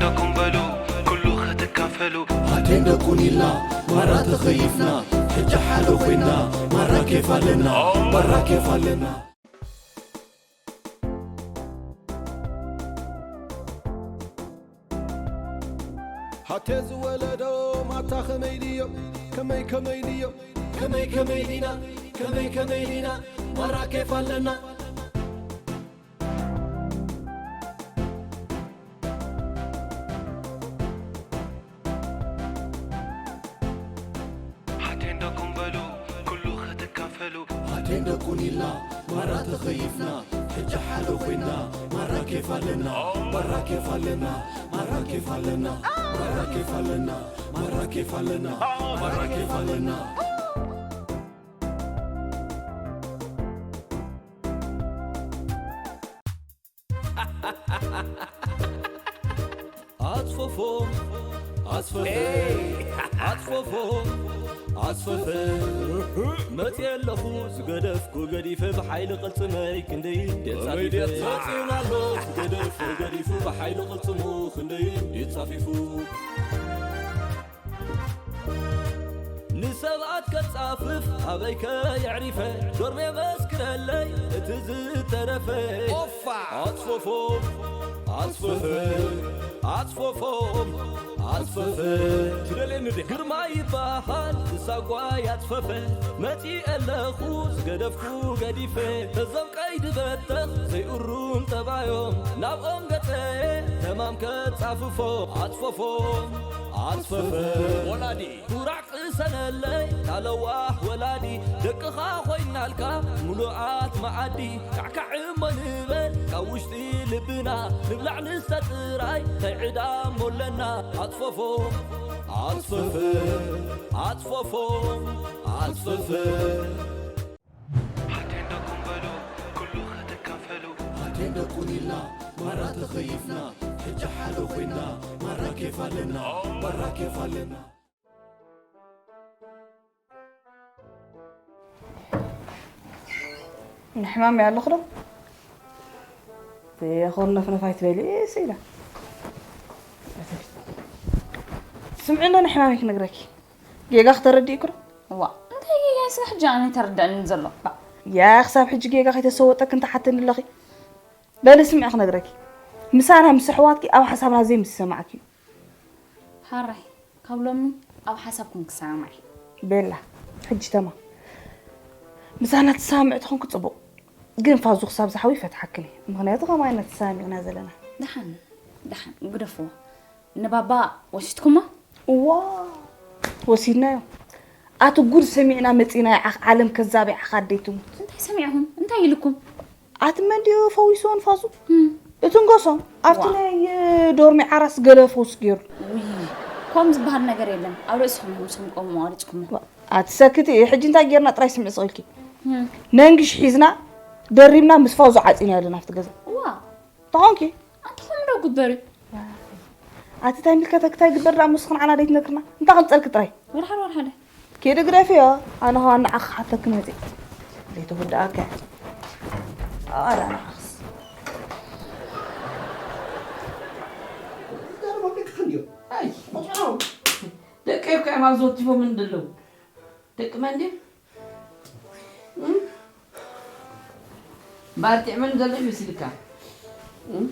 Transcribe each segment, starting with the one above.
ደኩም በሉ ኩሉ ክትካፈሉ። ኣቴንደ ኩኒልና ማራ ተኸይፍና፣ ሕጂ ሓደ ኮይና ማራ ኬፍ ኣለና፣ ማራ ኬፍ ኣለና። ሃቴ ዝወለዶ ማታ ከመይ ድዮም፣ ከመይ ከመይ ድዮም፣ ከመይ ከመይ ዲና፣ ከመይ ከመይ ዲና፣ ማራ ኬፍ ኣለና። ሓቴንዶ ኩምበሉ ኩሉ ክትካፈሉ። ሓቴንዶ ኩኒላ ማራ ተኸይፍና፣ ሕጂ ሓደ ኮይና፣ ማራ ኬፍ ኣለና፣ ማራ ኬፍ ኣለና፣ ማራ ኬፍ ኣለና፣ ማራ ኬፍ ኣለና፣ ማራ ኬፍ ኣለና፣ ማራ ኬፍ ኣለና። ኣጽፈፎ ኣጽፈፈ ኣጽፈፎ ኣጽፈፈ መጽየ ኣለኹ ዝገደፍኩ ገዲፈ ብሓይሊ ቅልጽመይ ክንደይ ደጻፊፈ መጽዩን ኣሎ ዝገደፍኩ ገዲፉ ብሓይሊ ቅልጽሙ ክንደይ ደጻፊፉ ንሰብኣት ከጻፍፍ ኣበይከ የዕሪፈ ዶርሜ መስክረለይ እቲ ዝተረፈ ኦፋ ኣጽፈፎ ኣጽፈፈ ኣጽፈፎ ኣጽፈፈ ትደልየኒ ዲኻ ግርማ ይበሃል ክሳጓ ያጽፈፈ መጺ ኣለኹ ዝገደፍኩ ገዲፈ እዞም ቀይዲ በተኽ ዘይእሩም ጠባዮም ናብኦም ገጸ ተማም ከጻፍፎ ኣጽፈፎ ኣጽፈፈ ወላዲ ኩራዕ ቅሰነለይ ታለዋህ ወላዲ ደቅኻ ኮይናልካ ሙሉኣት መዓዲ ካዕካዕ እሞ ንበል ካብ ውሽጢ ልብና ንብላዕ ንስተ ጥራይ እንታይ ዕዳ እሞ ኣለና ኣጽፈፎ ኣጽፈፈ ኣጽፈፎ ኣጽፈፈ ሓቴንዶ ኩምበሉ ኩሉ ክትካፈሉ። ሓቴንዶ ኩኒልና ማራ ተኸይፍና ሕጂ ሓደ ኮይና ማራ ኬፍ ኣለና ማራ ኬፍ ኣለና። ንሕማም እያ ኣለኹ ዶ? የኾን ነፍነፍ ኣይትበሊ ስኢላ። ስምዒ እንዶ ንሕማመይ ክነግረኪ። ጌጋ ክተረድእኩ ዶ? እዋ እንታይ ጌጋ ስለ ሕጂ ኣነ ተረዳእኒ ዘሎ። ያ ክሳብ ሕጂ ጌጋ ከይተሰወጠ ክንተሓተኒ ኣለኺ። በሊ ስምዒ ክነግረኪ። ምሳና ምስ ኣሕዋትኪ ኣብ ሓሳብና ዘይምስሰማዕኪ እዩ። ሓራይ ካብ ሎሚ ኣብ ሓሳብኩም ክሰማማዕ እየ። ቤላ ሕጂ ተማም ምሳና ትሰማምዕ ተኾንኩ ጽቡቕ። ግን ፋዙ ክሳብ ዝሓዊ ይፈትሓክን እየ። ምኽንያቱ ከማይ ኢና ተሰማሚዕና ዘለና። ደሓን ደሓን ግደፍዎ። ንባባ ወሲድኩሞ? እዋ ወሲድናዮ። ኣቲ ጉድ ሰሚዕና መጺና ይዓኽ ዓለም ከዛብ ይዓኽ ኣደይ ትሙት። እንታይ ሰሚዕኹም? እንታይ ኢልኩም? ኣቲ መን ድዩ ፈዊስዎ ንፋዙ? እትንገሶ ኣብቲ ናይ ዶርሚ ዓራስ ገለ ፈውስ ገይሩ። ውይ ከም ዝበሃል ነገር የለን ኣብ ርእስኹም ኢኹም ስም ቆሙ ኣሪጽኩሞ። ኣቲ ሰክቲ ሕጂ እንታይ ጌርና ጥራይ ስምዒ ስቕ ኢልኪ። ነንግሽ ሒዝና ደሪብና ምስ ፋዙ ዓጺና ኣለና ኣብቲ ገዛ። ዋ ተኾንኪ ኣንተ ከምዶ ግበሪ። ኣቲ እንታይ ሚልከተክ እንታይ ግበር ደኣ ምስኽን ዓና ደይትነግርና እንታይ ቅንጸልክ ጥራይ። ወርሓደ ወርሓደ። ኬዲ ግደፍዮ ኣነ ኸዋ ንዓኺ ክሓተኪ መጺእ ዘይተወድኣካ። ኣላ ንዓኽስ። ደቂ እኮ እዮም ኣብዘወቲፎም እንደለዉ ደቂ መን ድዩ? እም? እምበኣር ጥዕመን ዘሎ ይመስልካ? እም?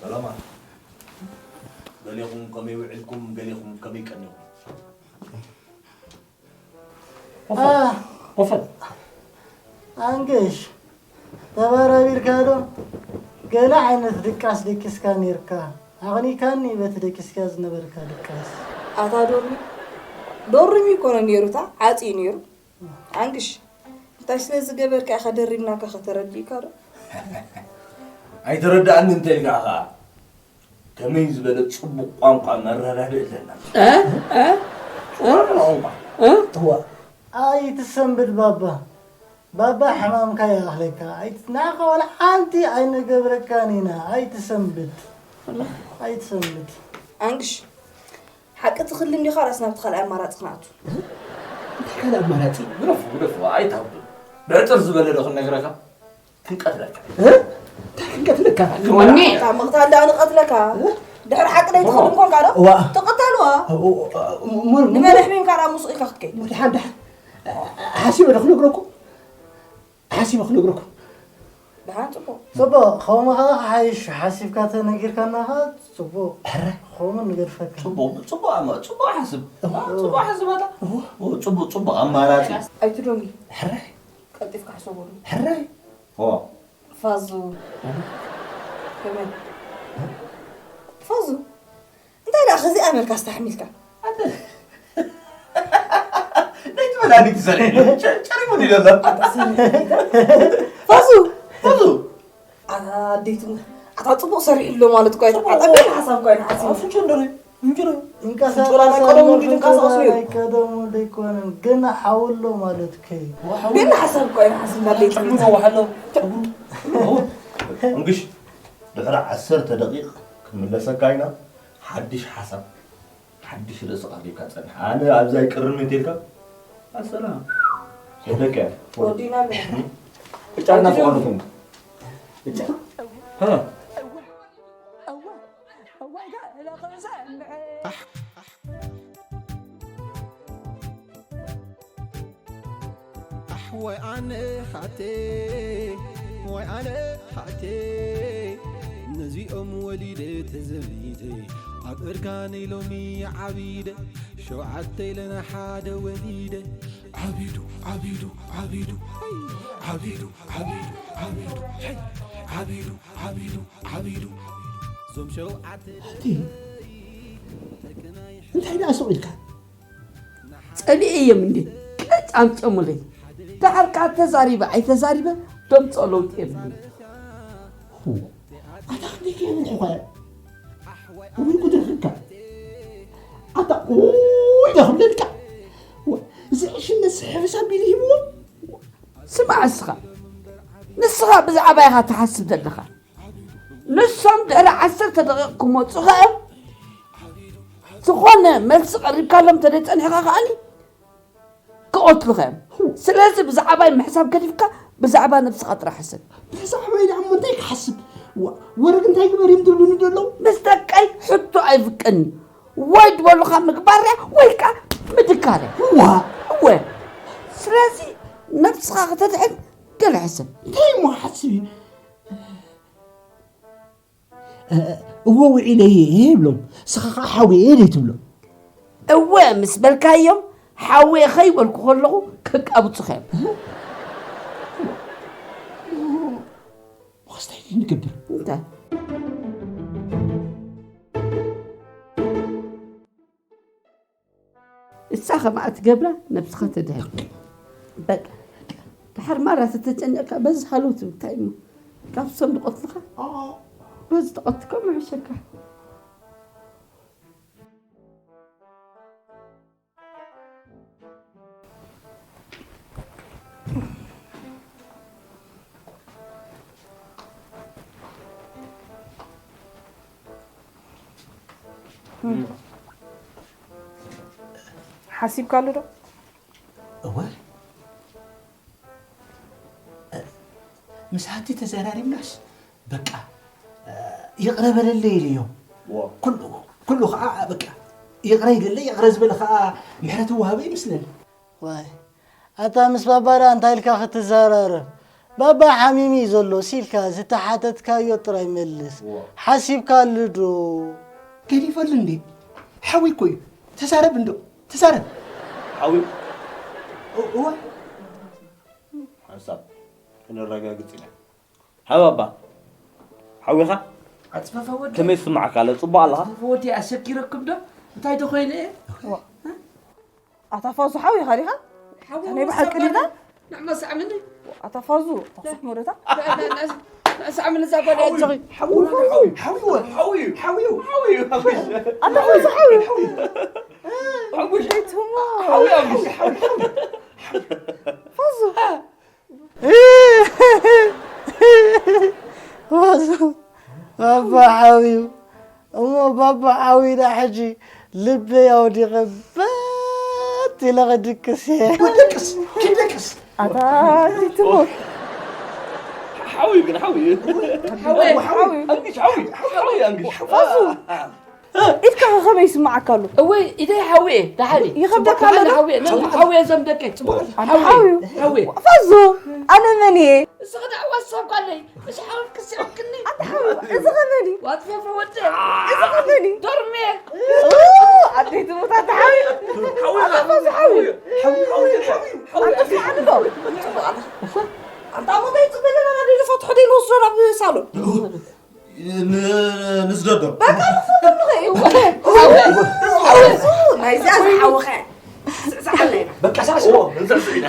ሰላማት። ገሌኹም ከመይ ውዒልኩም፣ ገሌኹም ከመይ ቀኒኹም? ቆፈል፣ ቆፈል። ኣንገሽ፣ ተበራቢርካ ዶ? ገለ ዓይነት ድቃስ ደቂስካ ኔርካ። ኣቕኒካኒ በቲ ደቂስካ ዝነበርካ ድቃስ። ኣታ ዶርሚ፣ ዶርሚ እኮ ነው ኔሩታ፣ ዓጽዩ ኔሩ። ኣንግሽ፣ እንታይ ስለ ዝገበርካ ኢኻ ደሪብናካ ከተረዲእካ ዶ? ኣይተረድኣኒ እንተ ኢልካ ኸኣ፣ ከመይ ዝበለ ጽቡቕ ቋንቋ መረዳድእ ኣለና። እ? እ? እ? ጽቡቕ ቋንቋ። እ? እዋ። ኣይትሰንብድ ባባ። ባባ ሕማምካ ይኣኽለካ። ኣይት-፣ ንዓኻ ዋላ ሓንቲ ኣይንገብረካን ኢና። ኣይትሰንብድ። ኣይትሰንብድ። ኣንግሽ፣ ሓቂ ትኽልም ዲኻ? ራስ ናብቲ ካልኣይ ኣማራጺ ክንኣቱ። እንታይ ካልእ ኣማራጺ? ግደፉ፣ ግደፉ፣ ኣይትሃብዱ። ብዕጥር ዝበለ ዶ ክንነግረካ? ክንቀትለካ። እ? እንታይ ክንቀትለካ? ወኒ። እታ ምቕታል ደኣ ንቐትለካ። እ? ድሕሪ ሓቂ ደይ ትኽልም ኮንካ ዶ? እዋ። ትቕተል እዋ። እው፣ እው፣ እው፣ እሞ፣ እሞ፣ ንመን ኣሕሚምካ ደኣ ምስኡ ኢኻ ክትከይድ? እሞ፣ ደሓን፣ ደሓን። ሓሲበ ዶ ክነግረኩም? ሓሲበ ክነግረኩም። ደሓን፣ ጽቡቕ። ጽቡቕ፣ ከምኡ ኸዓ ክሓይሽ፣ ሓሲብካ ተነጊርካና ኸዓ ጽቡቕ። ሕረ። ከምኡ ንገድፈካ። ጽቡቕ፣ ጽቡቕ ኣማ-፣ ጽቡቕ ሓስብ። እዋ። ጽቡቕ ሓስብ ኣታ። እዋ። ኦ፣ ጽቡቕ፣ ጽቡቕ ኣማራጺ። ኣይትደንጉ። ሕረ። ቀልጢፍካ ሕሰበሉ። ሕረ። ኦ። ፋዙ። ከመይ? ፋዙ። እንታይ ደኣ ከዚኣ መልካ ኣስተሓሚልካ? ኣደ። ናይ ትበላኒ ትዘርዒ። ጨ-፣ ጨሪሙኒ ዘሎ። ፋዙ። ፋዙ። ኣታ ኣዴቱ፣ ኣታ ጽቡቕ ሰሪሑ ኣሎ ማለት እኮ ኣይተ-፣ ጽቡቕ። ኣታ ገና ሓሳብ እኮ ኣይተ-፣ ሓሳብ። ኣፉ ጨንደረ። እንጀራ። ይንቀሳቐስ እንጀራ ናይ ቀደሙ ኣሎ፣ እንጂ ትንቀሳቐስ እንጀራ እዩ። ናይ ቀደሙ ዘይኮነን፣ ግን ሓውሎ ማለት ከይ። ወሓው። ግን ሓሳብ እኮ ኣይተ-፣ ሓሳብ እንዳለይ ጥዕሙ ነው ወሓሎ። ጥዕሙ። እንግሽ፣ ድሕሪ ዓሰርተ ደቂቕ ክንምለሰካ ኢና። ሓድሽ ሓሳብ፣ ሓድሽ ርእሲ ቀሪብካ ጸንሕ። ኣነ ኣብዛ ኣይቅርን እንተልካ፣ ኣሰላም። ሰደቀ። ወዲና ምን? እጫና ዝኾንኩም። እጫ። ሀ። ኣሕ ወይ ኣነ ሃቴ፣ ወይ ኣነ ሃቴ፣ ነዚኦም ወሊደ ተዘሚተ፣ ኣብ እርጋነይ ሎሚ ዓቢደ፣ ሸውዓተ ኢለን ሓደ ወሊደ። ዓቢዱ፣ ዓቢዱ፣ ዓቢዱ፣ ዓቢዱ፣ ዓቢዱ፣ ዓቢዱ፣ ዓቢዱ፣ ዓቢዱ፣ ዓቢዱ። እዞም ሸውዓተ ሃቴ፣ እንታይ ደኣ ስቕ ኢልካ? ጸሊኤ እዮም እንዴ? ቀጭ ኣምጨሙለይ። ደሓር ከኣ ተዛሪበ ኣይተዛሪበ ደምጾ ለውጢ የብሉን። ሁ፣ ኣታ ክንደይ ከየብልሑ ኸ? እውይ ጉድ ረኺብካ። ኣታ እውይ ዶ ክብለልካ? ዋ፣ እዚ ዕሽነት ሕፍስ ኣቢሉ ሂብዎ። ስማዕ እስኻ፣ ንስኻ ብዛዕባ ኢኻ ትሓስብ ዘለኻ። ንሶም ድሕሪ ዓሰርተ ደቂቕ ክመጹ ኸኣ፣ ዝኾነ መልሲ ቀሪብካሎም ተደይጸኒሕካ ከኣኒ ክቐትሉኻ እዮም። ስለዚ ብዛዕባይ ምሕሳብ ገዲፍካ ብዛዕባ ነብስኻ ጥራሕ ሕሰብ። ብዛዕባይ ደኣ እሞ እንታይ ክሓስብ? ዋ-፣ ወረግ እንታይ ግበር እዮም ዝብሉኒ ዘለዉ? ምስ ደቀይ ሕቶ ኣይፍቀድን እዩ። ወይ ዝበሉኻ ምግባር እያ ወይ ከኣ ምድካር እያ። ዋ! እወ። ስለዚ ነብስኻ ከተድሕን ገለ ሕሰብ። እንታይ እሞ ክሓስብ እዩ? እ፣ እወ ውዒለ እየ ይብሎም። ንስኻ ኸዓ ሓው እየ ደይትብሎም። እወ ምስ በልካዮም፣ ሓወይ ኸይበልኩ ከለኹ ከቃብጹኻ እዮም። ወኸስታይ ንገብር። እንታይ? እሳ ከምኣ ትገብራ፣ ነብስኻ ተድሕን። በቃ። ድሓር ማራ ተተጨነቕካ፣ በዚ ሃለው ትብል፣ እንታይ እሞ? ካብ ሰንዱቕ ኣትልኻ? ኣዎ። በዚ ተቐትኮ ምሕሸካ። ሓሲብካሉ ዶ? እወ። እ፣ ምስ ሃቲ ተዘራሪብናስ፣ በቃ፣ እ፣ ይቕረ በለለይ ኢለዮ። ዋ። ኩሉ፣ ኩሉ ኸዓ፣ በቃ፣ ይቕረ ኢለለይ፣ ይቕረ ዝበለ ኸዓ ምሕረት ይወሃቦ ይመስለኒ። ዋይ፣ ኣታ ምስ ባባ ደኣ እንታይ ኢልካ ክትዘራረብ? ባባ ሓሚሙ እዩ ዘሎ፣ ሲልካ ዝተሓተትካዮ ጥራይ መልስ። ዋ። ሓሲብካሉ ዶ? ገዲፈሉ እንዴ? ሓዊ እኮ እዩ። ተዛረብ እንዶ፣ ተዛረብ። ሓዊ? እ-፣ እወ። ሓንሳብ፣ ክነረጋግጽ ኢና። ሃ ባባ፣ ሓዊኻ? ኣጽፈፈ ወዲ። ከመይ ይስምዓካ ኣሎ? ጽቡቕ ኣለኻ? ኣጽፈፈ ወዲ፣ ኣሸኪረኩም ዶ? እንታይ ዶ ኮይነ እየ? ዋ። ኣታ ፋዙ ሓዊኻ ዲኻ? ሓዊ ናይ ብሓቂ ወሳባ ዲኻ? ንዕማ ሳዕምኒ። ኣታ ፋዙ፣ ኣታ ሱሕ ሞደታ? ንዕማ ሳዕምኒ እዛ ጓል እያ። ሓዊ፣ ሓዊ፣ ሓዊ፣ ሓዊ፣ ሓዊ፣ ሓዊ፣ ሓዊ፣ ሓዊ። ኣታ ፋዙ ሓዊ። ሓዊ። ሓዊ። ሓዊ፣ ሓዊ፣ ሓዊ። ፋዙ። ባባ ሓውዩ እሞ ባባ ሓውዩና ሕጂ ልበይ ኣውዲቐ በት ኢለ ክድቅስ እየ። ክድቅስ ክድቅስ ኣታ ትሞት ሓውዩ ግን ሓውዩ ሓውዩ ሓውዩ ኣንግሽ ሓውዩ ሓውዩ ኣንግሽ ኢድካ ከመይ ይስምዓካ ኣሎ? እወይ ኢደይ ሓውየ ደሓሪ ይኸብደካ ኣሎ ዶ? ሓውየ ሓውየ ዘምደከ ሓውየ ሓውየ ፋዞ ኣነ መን እየ? እዚ ኸዳ ዋትሳፕ ካለይ እዚ ሓውየ ክስዕብክኒ ኣታ ሓውየ እዚ ኸመን እዩ? ዋትሳፕ ወደ እዚ ኸመን እዩ? ዶርሜ ኣደይ ትሙት ኣታ ሓውየ ኣታ ፋዞ ሓውየ ኣታ ስምዓኒ ዶ? ኣንታ ሞተይ ጽበለና ደይ ንፈትሖ ደይ ንወስዶ ናብ ሳሎን ንስደዶ በቃ ንክፈልጥ ንኽእል ናይዚኣ ዝሓወኸ ስዕስዓለና በቃ ሳዕስዎ ንስዕስዕ ኢና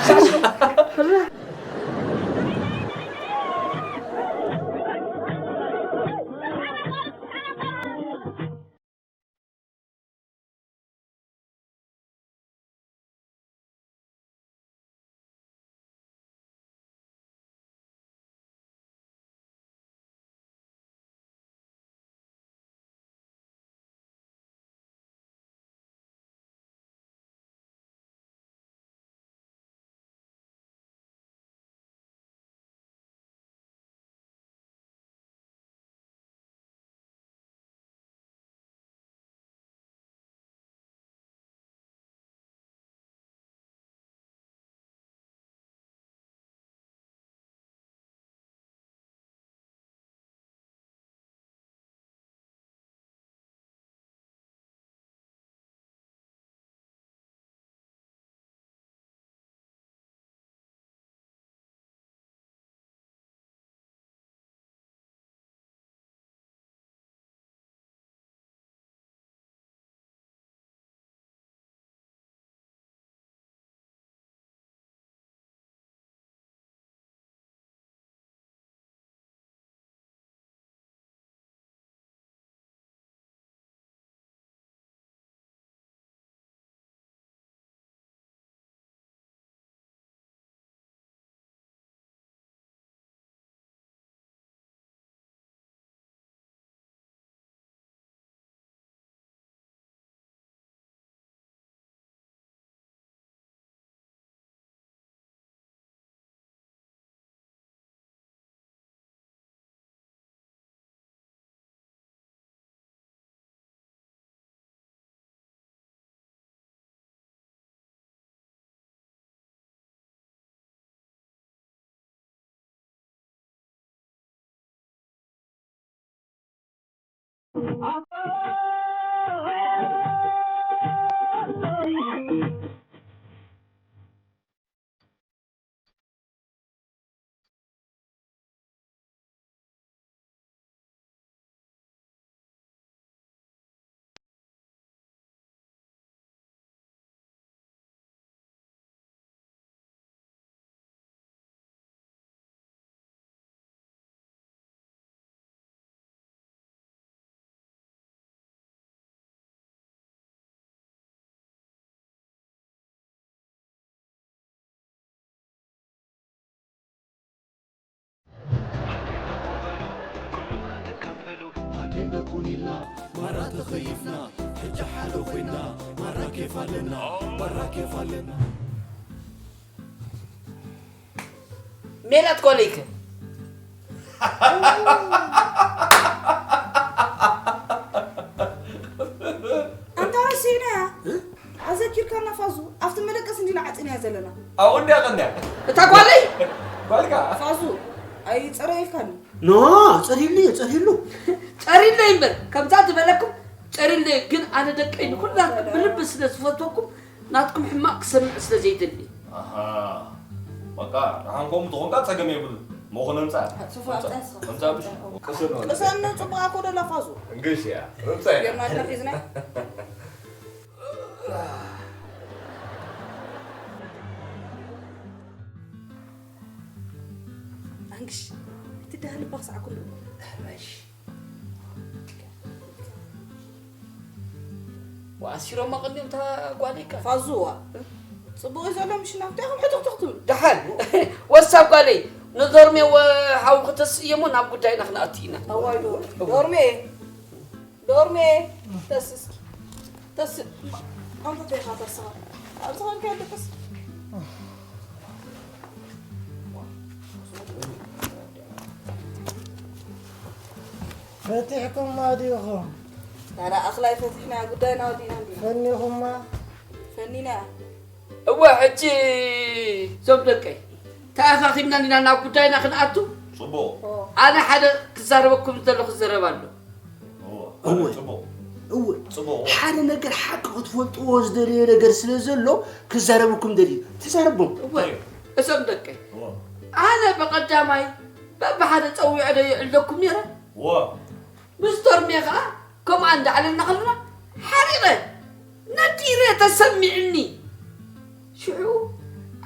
ሜላት ኮሊክ ኣንታ ረሲእናያ ኣዘኪርካና ፋዙ ኣብቲ መደቀስ እንዲና ዓፂናያ ዘለና ኣብኡ እንዲያ ቀንዲያ እታ ጓለይ ጓልካ ፋዙ ኣይፀረየልካኒ ኖ ፀሪሉ እየ ፀሪሉ ጨሪለይ እምበር ከምዛ ዝበለኩም ጨሪለይ ግን ኣነ ደቀይ ንኩላትኩም ብልቢ ስለ ዝፈትወኩም ናትኩም ሕማቕ ክሰምዕ ስለ ዘይደሊ ኣሃ በቃ ደሓን ከምኡ ተኾንካ ፀገም የብሉ መኾነ ምፃ ምፃ ቅሰን ቅሰን ፅቡቅ ኣኮ ደላ ፋዙ እንግሊሽ እያ ምፃ ጌርና ድና ሒዝና ኣንግሽ እቲ ደሃ ልባ ክሳዕ ኩሉ ወኣሲሮማ ቀኒዮም እታ ጓል ኢካ ፋዙዋ ጽቡቕ እዩ ዘሎ ምሽና እንታይ ኢኹም ሕትኽትኽ ትብሉ? ደሓን ወሳ ጓለይ ንዶርሜ ወ- ሓው ክተስእየሞ ናብ ጉዳይና ክንኣቱ ኢና። ኣዋይ ዶ ዶርሜ ዶርሜ ተስ እስኪ ተስ ኣንተ ተይኻ ተስኻ ኣብዚ ኸንከ ደቀስ ፈቲሕኩማ ዲኹም? ኣረ ኣኽላይ ፈቲሕና ጉዳይና ወዲና እንዲና ፈኒኹማ? ፈኒና እወ ሕጂ እዞም ደቀይ ተኣኻኺብና እንዲና ናብ ጉዳይና ክንኣቱ። ጽቡቕ። ኣነ ሓደ ክዛረበኩም ዘለኹ ዘረባ ኣሎ። እወ። ጽቡቕ። እወ ጽቡቕ። ሓደ ነገር ሓቂ ክትፈልጥዎ ዝደለዮ ነገር ስለ ዘሎ ክዛረበኩም ደልዩ ተዛረቦም። እወ እዞም ደቀይ እወ። ኣነ ብቐዳማይ በብሓደ ጸዊዐ ዶ ይዕለኩም ነይረ። እወ። ምስ ዶርሜ ኸዓ ከምኣ እንዳዕለልና ኸለና ሓሪቐ ነዲረ ተሰሚዕኒ። ሽዑ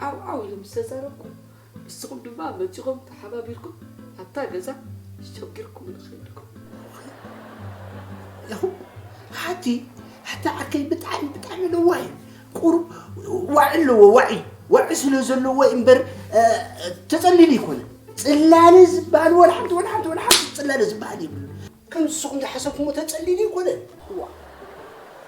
ዓው ዓው ኢለ ምስ ተዛረብኩ ንስኹም ድማ መጺኹም ተሓባቢርኩም ኣብታ ገዛ ሸጊርኩም ንኽእል ኢኹም። ለኹ ሓቲ ሓቲ ዓርከይ ብጣዕሚ ብጣዕሚ ለዋህ እዩ። ቁሩብ ዋዒ ኣለዎ ዋዒ ዋዒ ስለ ዘለዎ እምበር ተጸሊሉ ይኮነ ጽላለ ዝበሃል ወላ ሓንቲ ወላ ሓንቲ ወላ ሓንቲ ጽላለ ዝበሃል የብሉ። ከም ንስኹም ዝሓሰብኩሞ ተጸሊሉ ይኮነ።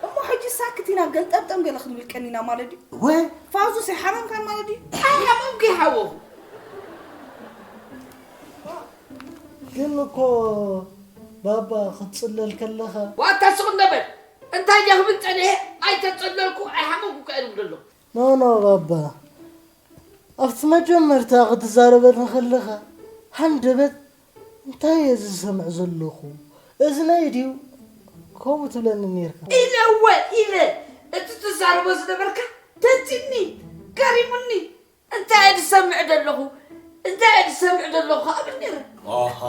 እሞ ሕጂ ሳክት ኢና ገልጠምጠም ገለ ክንብል ቀኒና ማለት ድዩ? እወ ፋዙስ ኣይሓመምካን ማለት ድዩ? ሓመምኩ ይሓወኹ ግን እኮ ባባ ክትጽለል ከለኻ ዋታ ስቕ ነበል እንታይ ድያ ክብል ጸኒሐ ኣይተጸለልኩ ኣይሓመምኩ ከእልም ደሎ ኖ ኖ ባባ ኣብቲ መጀመርታ ክትዛረበኒ ከለኻ ሃንደበት እንታይ እየ ዝሰምዕ ዘለኹ እዝነይ ድዩ ከምኡ ትብለኒ ነርካ ኢለ እወ ኢለ እቲ ትዛረቦ ዝነበርካ ተንቲኒ ገሪሙኒ እንታይ እየ ዝሰምዕ ዘለኹ እንታይ እየ ዝሰምዕ ዘለኹ ከኣ ብል ነረ ኣሃ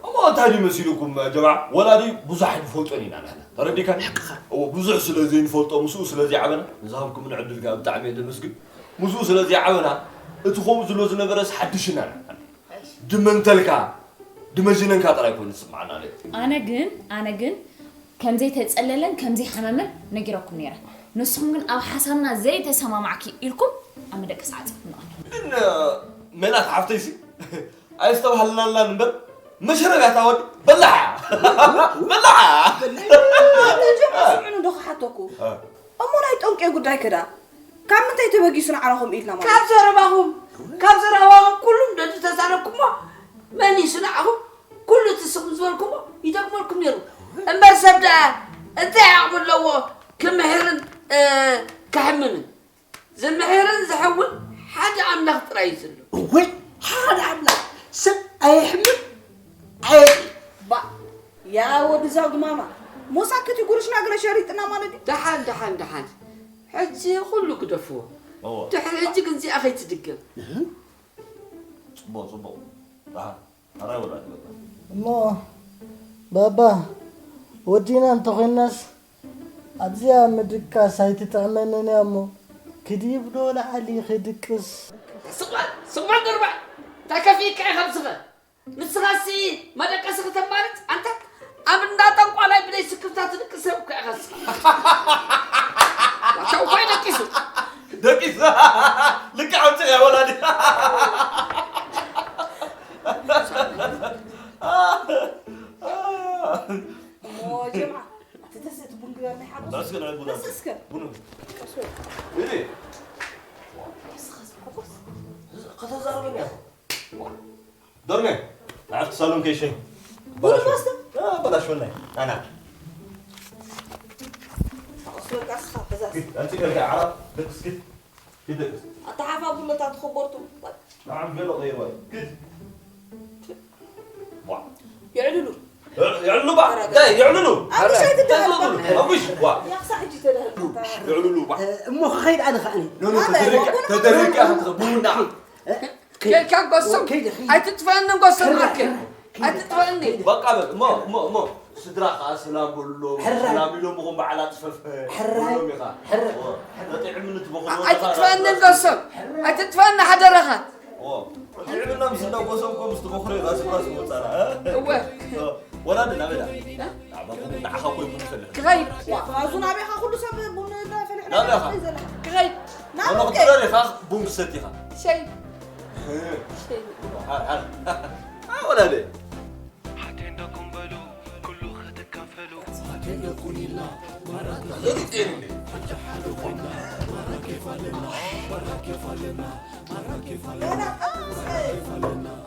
እሞ እንታይ ድዩ መሲሉኩም ጀማዓ ወላዲ ብዙሕ ኣይንፈልጦን ኢና ንሕና ተረዲካ እዎ ብዙሕ ስለ ዘይንፈልጦ ምስኡ ስለ ዘይዓበና ንዝሃብኩምኒ ዕድል ከኣ ብጣዕሚ እየ ዘመስግን ምስኡ ስለ ዘይዓበና እቲ ከምኡ ዝሎ ዝነበረስ ሓድሽና ኢና ድመንተልካ ድመዚነንካ ጥራይ ኮይኑ ዝስምዓና ነይሩ ኣነ ግን ኣነ ግን ከም ዘይተጸለለን ከም ዘይሓመመን ነጊረኩም ነይረ ንስኹም ግን ኣብ ሓሳብና ዘይተሰማማዕኪ ኢልኩም ኣብ መደቀሲ ዓጸፍኩም ንቐል ግን ሜላት ሓፍተይሲ ኣይስተብሃልናላን እምበር መሸረብ ያታ ወዲ በላዓ በላዓ ስምዕኑ ዶ ክሓተኩ እሞ ናይ ጠንቄ ጉዳይ ከዳ ካብ ምንታይ ተበጊሱ ንዓና ከምኡ ኢልና ማለት ካብ ዘረባኹም ካብ ዘረባኹም ኩሉ ደዱ ተዛረብኩሞ መሊሱ ንዓኹም ኩሉ እቲ ስኹም ዝበልኩሞ ይጠቅመልኩም ነይሩ እምበር ሰብ ደኣ እንታይ ዓቕሚ ኣለዎ ክምህርን ክሕምምን ዝምሕርን ዝሕውን ሓደ ኣምላኽ ጥራይ እዩ ዘሎ። እወይ ሓደ ኣምላኽ ሰብ ኣየሕምም ኣየጥሪ። ባ ያ ወዲ ዛጉ ማማ ሞሳክት ጉርሽና ገለ ሸሪጥና ማለት እዩ። ደሓን ደሓን ደሓን ሕጂ ኩሉ ግደፍዎ። ድሕሪ ሕጂ ግን እዚኣ ከይትድገም። ጽቡቕ ጽቡቕ ደሓን። ኣራይ ወላዲ በቃ። እሞ ባባ ወዲና እንተኾይናስ ኣብዚኣ ምድቃስ ኣይትጥዕመንን እያ እሞ ክድይብ ዶ ላዕሊ ክድቅስ ስቕ በል ስቕ በል ደርባዕ እንታይ ከፊእካ ኢኻ ንስኻ ንስኻሲ መደቀሲ ክተማርጽ ኣንታ ኣብ እንዳ ጠንቋላይ ብደይ ስክፍታ ትድቅስ ሰብ እኮ ኢኻ ንስኻ ዋታው እኮ እዩ ደቂሱ ደቂስ ልክዕ ኣምፅእ እያ ወላዲ ጀምዓ እቲ ተስእቲ ቡን ግበርና ሓጎስ በስከ ናይ ቡና በስከ ቡን እኔ ከተዛረበኛ ዶርሜ ንዓፍቲ ሳሎን ከይሸኝ ቡን መስተ በላሽወናይ ናና ኣስወቃስኻ ሕዛስ ኣንቺ ከልካ ዓራት ደቅስኪ ይደቅስ ኣተሓፋ ቡሎታት ተኸበርቱ ንዓም ገሎ ቀይርዋ ክድ የዕልሉ የዕልሉ ባ ዳይ የዕልሉ ኣጉሽ ኣይትደሃል ኣጉሽ ዋ ያኽሳ ሕጂ ተደህል የዕልሉ ባ እሞ ክኸይድ ኣነ ከዓኒ ተደሪቀ ተደሪቀ ቡና ኬልካ ጎሶም ኣይትጥፈአኒ ጎሶም ኣከ ኣይትጥፈአኒ በቃ በል እሞ እሞ እሞ ስድራ ከዓ ስላም በሉሎም ስላም ኢሎም ብኹም በዓል ኣፅፈፈ በሉሎም ኢኻ ጥዕምኒ ትበኽሎ ኣይትጥፈአኒ ጎሶም ኣይትጥፈአኒ ሓደራኻ ጥዕምና ምስ እንዳ ጎሶም እኮ ምስ ትበኽሎ ኢኻ ስድራ ዝመፃና እወ ወላዲ ናበዳ ንዓኻ ኮይኑ ይፈልሕ ክኸይድ ማዙ ናበይኻ ኩሉ ሰብ ቡን እንዳፈለሐ ናበኻ ክኸይድ ኣነ ክትደር ኢኻ ቡን ክሰት ኢኻ። ሸይ። ሸይ። ወላደ።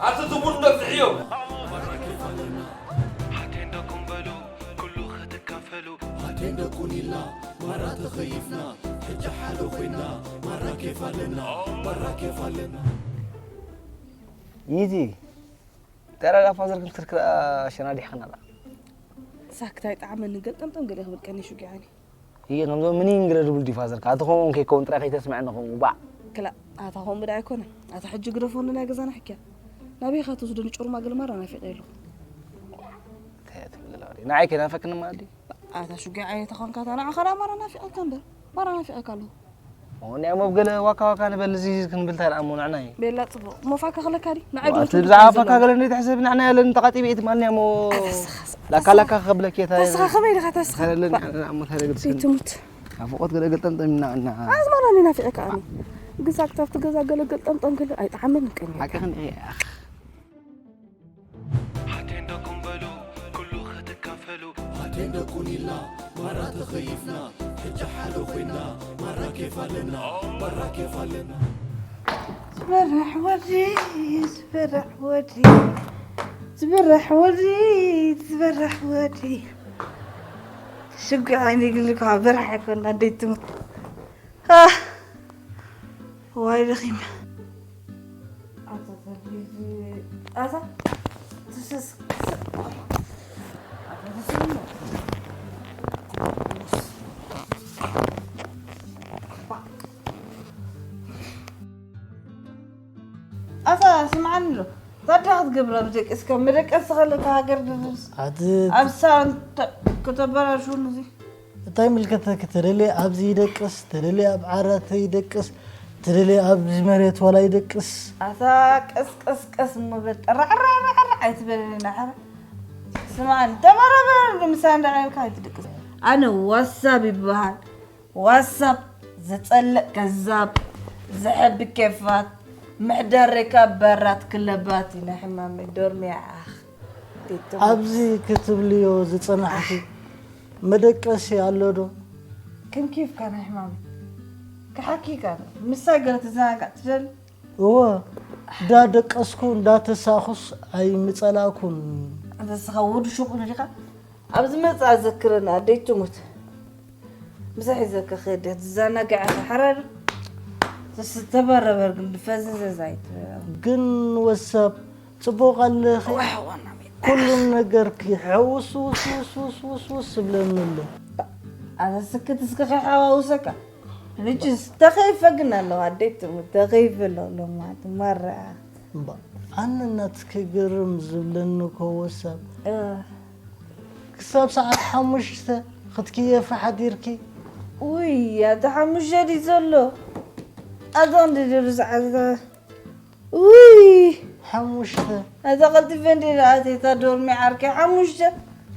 ኣቲ ትቡን በዝሕዮ። ይዚ ተረጋ ፋዘር ክልክልክል ሸናዲሕኽን ኣላ። ሳክታይ ጣዕመኒ ገልጠምጠም ገለ ክብል ቀኒ ሽጉዓኒ። እየ ከምዞም ምኒን ግረ ድብል ድዩ ፋዘር ኣቲ ከምኡ ከይከውን ጥራይ ከይተስምዐኒ ከምኡ ባዕ። ክላ ኣታ ከምኡ ዳ ኣይኮነን ኣታ ሕጂ ግደፎ እንዶ ናይ ገዛና ሕክያ ናበይ ኢኻ ትወስደኒ ጭሩማ ገለ ማራ ናፊቐ ኣለኹ። እንታይ እያ ትብል ዘላ ወዲ ንዓይ ከይናፈቅኒ ማለት ድዩ? ኣታ ሽጉዓየ ተኾንካ እታ ንዓኻ ዳ ማራ ናፊቐካ እምበር ማራ ናፊቐካ ኣለኹ። ሞንያ ሞብ ገለ ዋካ ዋካ ንበል እዚ ክንብል ታይ ደኣ ሞንዕና እዩ። ቤላ ጽቡቅ ሞፋካ ክለካ ዲ ንዓይ ዶ እቲ ብዛዕባ ፋካ ገለ እንዴት ሕሰብ ንዕና ያለን ተቃጢቢ እት ማንያ ሞ ላካ ላካ ከብለክ የታ ተስኻ ከመይ ኢኻ ተስኻ ተለለ ንዕና ሞ ተለለ ብስን ትሙት ኣፎቆት ገለ ገልጠም ጠሚና እና ኣዝማራ ኒ ናፊቀካ ኣኒ ግዛ ክታብቲ ገዛ ገለ ገልጠም ጠም ገለ ኣይጣዓመን ቀኒ ሓቂ ክንዲ ኣቴንዳ ኩን በሉ ኩሉ ክትካፈሉ ኣቴንዳ ኩን ኢልና ማራ ተኸይፍና ሕጂ ሓደ ኮይና ማራ ኬፍ ኣለና ማራ ኬፍ ኣለና ዝበርሕ ወዲ ዝበርሕ ወዲ ዝበርሕ ወዲ ዝበርሕ ወዲ ሽጉ ዓይኒ ግልኳ በርሕ ኣይኮና ደይትሙ ዋይ ደኺመ ኣታ ትስስ ኣታ ስምዓኒ ዶ ታዲያ ክትገብር ኣብ ደቂ እስከ መደቀሲ ከለካ ሃገር ድርስ ኣብ ሳን ከተበላሽውኒ እዚ እንታይ ምልከተኪ ተደልየ ኣብዚ ይደቅስ ተደልየ ኣብ ዓራት ይደቅስ ተደልየ ኣብዚ መሬት ዋላ ይደቅስ ኣታ ቀስ ቀስ ቀስ እሞ በል ጠራዕራዕራዕ ኣይትበለኒ ናሕራ ስማዕኒ ተበረበር ምሳ እንዳዓልካ ኣይትደቅስ ኣነ ዋሳብ ይበሃል ዋሳብ ዝጸልእ ከዛብ ዝሕብ ኬፋት ምሕደር ሬካ በራት ክለባት ኢና ሕማመይ ዶርምያ ዓኽ ኣብዚ ክትብልዮ ዝጸናሕኪ መደቀሲ ኣሎ ዶ? ክንኪፍካ ናይ ሕማመይ ክሓኪካ ዶ? ምሳ ገለ ትዘናጋዕ ትደሊ? እወ እንዳደቀስኩ እንዳተሳእኹስ ኣይምጸላእኩን። ኣንተ ንስኻ ወዲ ሹቕ ዶ ዲኻ? ኣብ ዝመጽኣ ዘክረኒ ኣደይ ትሙት። ምሳሕ ሒዘካ ከይደ ትዘናግዐካ ሓራር ተስተባረበር ግን ብፈዘዘዝ ኣይትበል። ግን ወሳብ ጽቡቕ ኣለኺ ዋይ ሓዋና ቤት ኩሉም ነገርኪ ሕውስ ውስ ውስ ውስ ውስ ውስ ዝብለኒ ኣሎ። ኣታ ስክት እስከ ከይሓዋውሰካ ንጅስ ተኸይፈ ግን ኣለዋ ኣደይ ትሙት ተኸይፈ ኣሎ ሎማት ማራ እምባ ኣነ ናትኪ ግርም ዝብለኒ እኮ ወሳብ ክሳብ ሰዓት ሓሙሽተ ክትክየፊ ሓዲርኪ። ውይ ኣቲ ሓሙሽተ ድዩ ዘሎ? ኣታ ክንደይ ድዩ ሰዓት እታ? ውይ ሓሙሽተ። ኣታ ቀልጢፈ እንድየ ዝኣትየ እታ ዶርሚ ዓርከይ ሓሙሽተ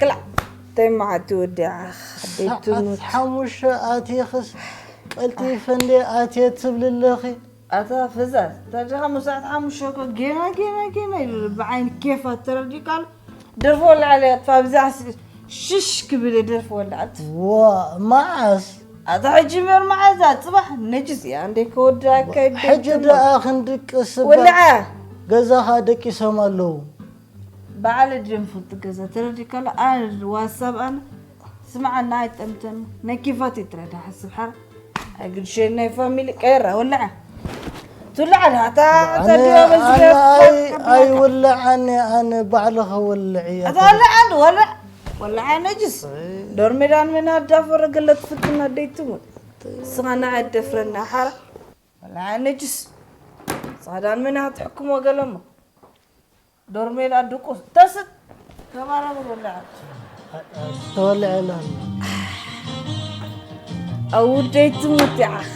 ክላእ እንታይ መዓልቲ ወዲኣ ኣደይ ሰዓት ትሙት። ሓሙሽተ ኣቲኽስ ቀልጢፈ እንድየ ኣትየ ትብሊ ኣለኺ። ኣታ ፈዛዝ ታዲያ ካብ መሳዕቲ ሓሙሽተ እኮ ጌና ጌና ጌና ኢሉ ብዓይኒ ኬፋት ተረዲእካ ኣሎ ደርፊ ወላዕ ኢለ ኣጥፋ ኣብዛ ሽሽ ክብል እየ ደርፊ ወላዕ ኣጥፍ ዋ መዓስ ኣታ ሕጂ እምበር መዓዛ ጽባሕ ነጅስ እያ እንዴ ከወድኣካ ይደይ ሕጂ ደኣ ክንድቅስ እባ ወላዓ ገዛኻ ደቂሶም ኣለዉ በዓል ድም ፍልጥ ገዛ ተረዲእካ ኣሎ ኣነ ዋሳብ ኣነ ስምዓና ኣይጠምተን ናይ ኬፋት ይትረዳ ሓስብ ሓራ ኣይግድሸኒ ናይ ፋሚሊ ቀየራ ወልዓ ትውልዓ ኣታ ኣታ ድያ በዚ ኣይውልዓኒ ኣነ ባዕልኸ ወልዕ እያ ኣታ ወልዓ ወልዓ ወልዓ ነጅስ ዶር ሜዳን መን ኣዳፈረ ገለ ትፍትና ደይትሙት ስኻ ንዓይ ደፍረና ሓራ ወልዓ ነጅስ ስኻ ዳን መን ትሕክሞ ገለሞ ዶርሜላ ድቁስ ተስጥ ተባረሩ ወላዓት ተወልዐ ኣሎ ኣውደይ ትሙት ይዓኽ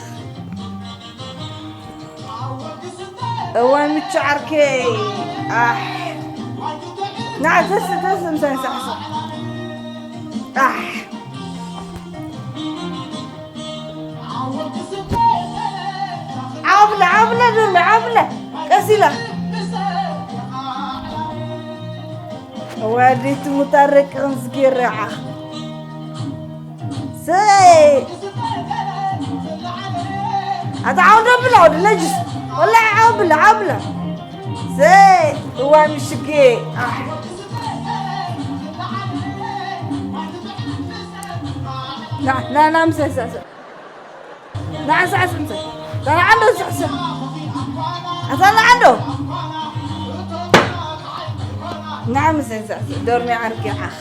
እዋይ ምቹ ዓርከይ ኣሕ ንዓ ተስ ተስ ምሳይ ሳሕሳ ኣሕ ዓብለ ዓብለ ደሎ ዓብለ ቀሲላ ወዲት ሙታረቅ ዝጌረዓ ሰይ ኣታ ዓውደ ብላ ወደ ነጅስ ወላ ዓብለ ዓብለ ሰይ እዋ ምሽጌ ና ና ና ምሰ ሰ ሰ ንዓ ስዕስዕ ምሰ ንዓ እንዶ ስዕስዕ ኣታ ንዓ እንዶ ንዓ ምሰ ስዕስዕ ዶርሚ ዓርኪ ዓኽ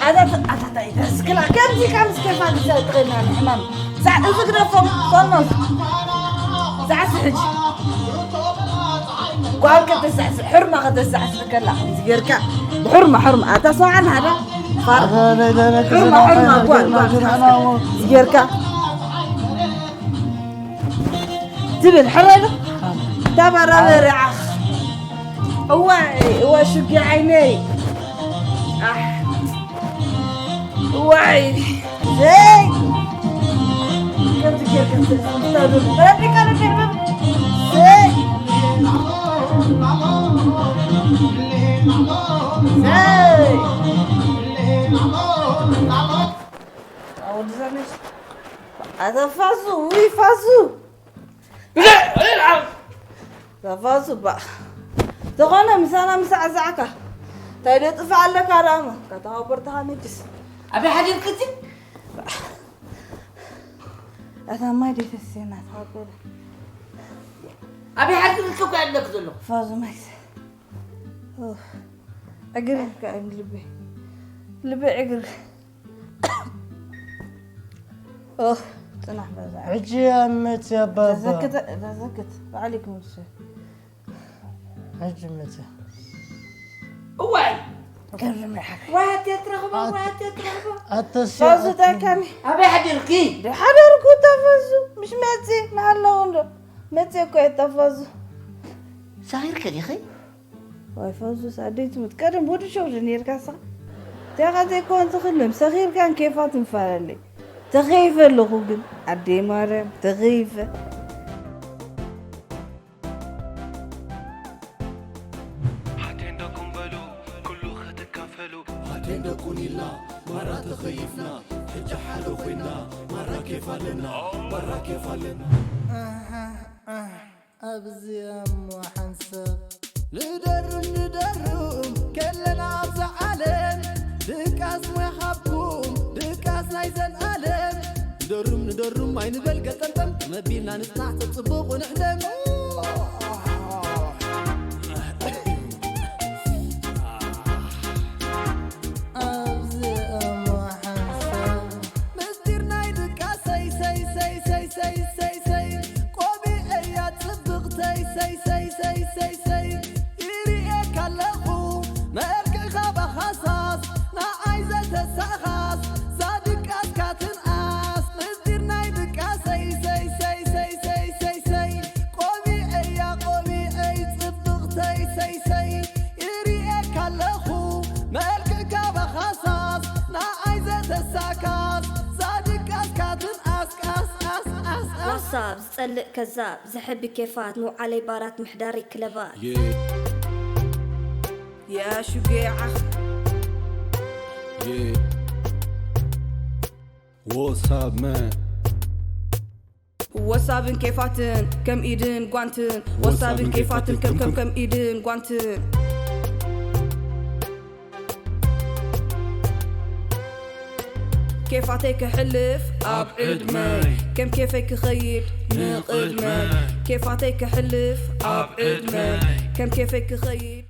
ኣታ ኣታ ኣታ ስክላ ከምዚ ካብ ስከፋ ዝሰጥቕና ሕማም ሳዕ እዚ ግደፎም ፎኖስ ሳዕሲ ሕጂ ጓል ከተሳዕሲ ሕርማ ከተሳዕሲ ከላ ከምዚ ጌርካ ብሕርማ ሕርማ ኣታ ሰውዓን ሃዳ ፋር ሕርማ ሕርማ ጓል ጓል እዚ ጌርካ ትብል ሕረሉ ተበራበሪ ዓኽ እዋይ እዋ ሽጊ ዓይነይ ኣሕ እዋይ ዘይ ከምዚ ጌርካ ተረዲካ ዶ ጌርካ ዘይ ዘይ ኣወዲ ዘነሽ ኣታ ፋዙ ውይ ፋዙ ተፋሱ ባ ዝኾነ ምሳና ምሳዕ ዛዕካ እንታይ ዶ ጥፋ ኣለካ ዳሞ ካታ ወበርታኻ ነጅስ ኣበይ ሓዲርክቲ ኣታ ማይ ደይተስየና ተዋገለ ኣበይ ሓዲርክ እኮ ኣለክ ዘሎ ፋዙ ማይስ እግሪ ልበይ ልበይ እግሪ ኦህ፣ ጽናሕ በዛ። ሕጂ ኣመት ያባባ። ተዘክት፣ ተዘክት። ባዕሊኩም ንሱ። ሕጂ መተ። እዋይ! ገርም ይሓፍ። ዋት የትረኽቦ፣ ኣት-፣ ዋት የትረኽቦ። ኣተሲ-፣ ፋዙ ኣት-፣ ታካሚ። ኣበይ ሓዲርኪ? ድሓደርኩ ተፈዙ። ምሽ መጺ፣ ናሃለዉ እንዶ። መጺ እኮ እየ ተፈዙ። ሰኺርኪ ዲኺ? ዋይ ፈዙስ ኣደይ ትሙት ቀደም ወዲ ሸው ዶ ነርካ ሳ ቴኻ ዘይኮን ትኽልም ሰኺርካን ኬፋት እንፈላለይ ተኸይፈ ኣለኹ ግን ኣደይ ማርያም ተኸይፈ ሓቴን ደኩም በሉ ኩሉ ክትካፈሉ ሓቴን ደቁን ኢልና ማራ ተኸይፍና ሕጂ ሓደ ኮይና ማራ ኬፍ ኣለና ማራ ኬፍ ኣለና ኣብዚኣ እሞ ሓንሳብ ንደርም ንደርም ከለና ኣብዛ ዓለም ድቃስ ሞያ ሃብኩም ድቃስ ናይ ዘልኣለም ንደርም ንደርም ኣይንበል ገጠምጠም መቢልና ንጽናዕ ተጽብቑ ንሕደም ኣብዚኣ እሞ ሓንሳብ ምስጢር ናይ ድቃስ ሰይ ሰይ ሰይ ሰይ ሰይ ሰይ ሰይ ቆቢዐያ ጽብቕተይ ሰይ ሰይ ሰይ ሰይ ሰይ ይርእየካ ኣለኹ መልክዕኻ ባኻሳስ ንዓይ ዘተሳኻስ ዛ ድቃስካ ትንኣስ ምስጢር ናይ ድቃሰይ ሰይ ሰይ ሰይ ሰይ ሰይ ሰይ ቆቢዐያ ቆቢዐይ ጽብቕተይ ሰይ ሰይ ይርእየካ ኣለኹ መልክዕካ ባኻሳስ ንዓይ ዘተሳካስ ዛ ድቃስካ ትንኣስ ቃስ ቃስ ቃስ ቃስ ዋሳብ ዝጸልእ ከዛብ ዘሕቢ ኬፋት ምውዓለይ ባራት ምሕዳረይ ክለባት። ያ ሹጌ ዓኽ What's up, man? ወሳብን ኬፋትን ከም ኢድን ጓንትን ወሳብን ኬፋትን ከም ከም ከም ኢድን ጓንትን ኬፋተይ ክሕልፍ ኣብ ዕድመይ ከም ኬፈይ ክኸይድ ንቕድመይ ኬፋተይ ክሕልፍ ኣብ ዕድመይ ከም ኬፈይ ክኸይድ